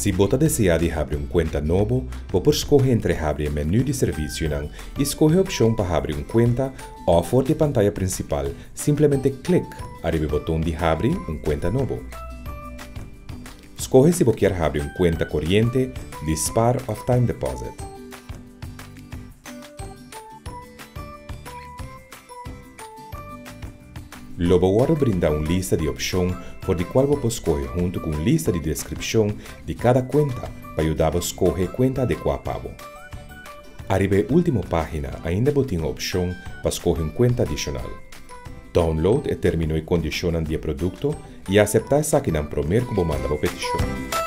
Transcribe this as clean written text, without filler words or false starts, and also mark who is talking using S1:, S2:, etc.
S1: Si bo ta deseá di habri un kuenta nobo, bo por skohe entre habri e menú di servisionan i skohe opshon pa habri un kuenta òf for di e pantaya prinsipal simplemente klik ariba e boton di habri un kuenta nobo. Skohe si bo kier habri un kuenta koriente, di spar òf time deposit. Lo bo wòrdu brinda un lista di opshon for di kual bo por skohe huntu ku un lista di deskripshon di kada kuenta pa yuda bo skohe e kuenta adekuá pa bo. Ariba e último página ainda bo tin opshon pa skohe un kuenta adishonal. Download e término i kondishonnan di e produkto i aseptá esakinan promer ku bo manda bo petishon.